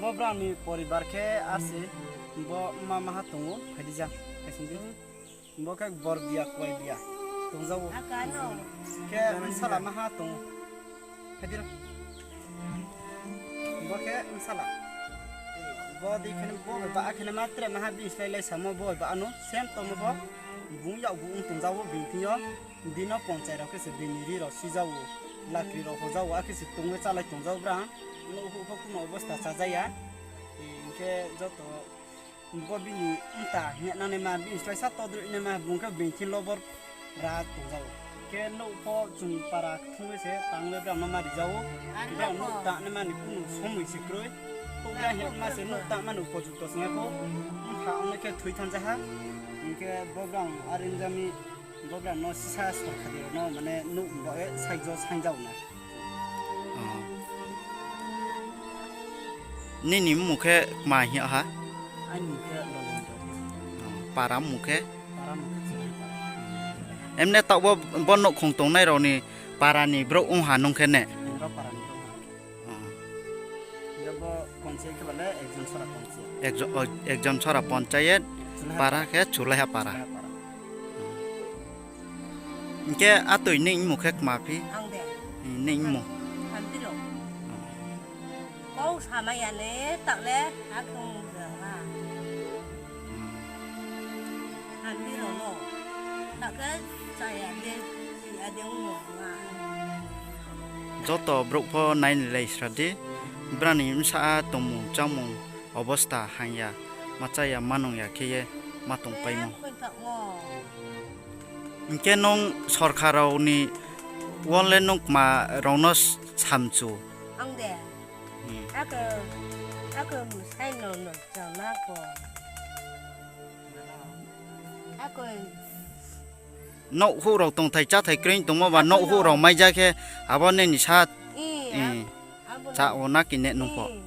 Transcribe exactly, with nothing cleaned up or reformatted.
Bo brang ni poribar khe arsi, bo ma maha tongo, phaidi ja, khaising di. Bo khe bor biya, kwai biya, tongjago. Aka no. Khe bwsala maha tongo. Phaidi ro. Bo khe bwsala. Bo di khani bo bai ba, akhani ma tre maha bini slai lai samo bo bai ba ano, sem tomo bo. Bung yag bu ung tongjago bini thing yo. Bino ponchai rok khe se bini ri rok sijao, lakri rok hojao, akhe se tongwi chalai tongjao bra. No hu hu kuno obostha chajaya. Hinkhe joto bo bini mta hinyanani ma, bini slai sa todrwini ma, bung khe bini thin lobor ra tongjao. Khe no pho chung para thungwi se tangwi bra no ma rijao. Bra no ta ni mani kunu somoi se kroi. To bra hin ma se no ta mani upojukto swnga kho. Mtha ongna khe thwi thanjaha. Hinkhe bo bra arinjani Dogra no sisa sorkari no mane nuk bo e saijo sangjao na. Oh. Nini mukhe ma hi ha? Ani mukhe Lolendra. Oh, para mukhe? Para mukhe Chwrai para. Emne tabok bo nok khong tongnai rokni para ni borok wng ha nung khe ne? Engra para ni borok wng ha. Oh. Jabo ponchayat khe bale ekjon sora ponchayat. Ekjon, oh, ekjon sora ponchayat, Chulaiha para para. Khe Chulaiha para. Chulaiha para. Hinkhe atwi ning mukhe kma phi? Ang de. Ning mung. Hamtiro. Kau sama ya le, tak le, hakung de ha. Hamtiro no. Tak ke saya de, si ade ung no ha. Joto borok pho naini lai sra di. Brani bwsa a tongmung chamung obostha hangya, machaya manung ya khe ye ma tong paimo. Hinkhe nwng sorkar rokni wall le nwng kma rokno samchu. Ang de. Hmm. Ako, ako musai no no chana ko. Ako. Nok hu rok tongthai chathai kroi tongma ba nok hu rok maija khe abo nini sa. Hmm. Cha o na kine nungpho. Hmm.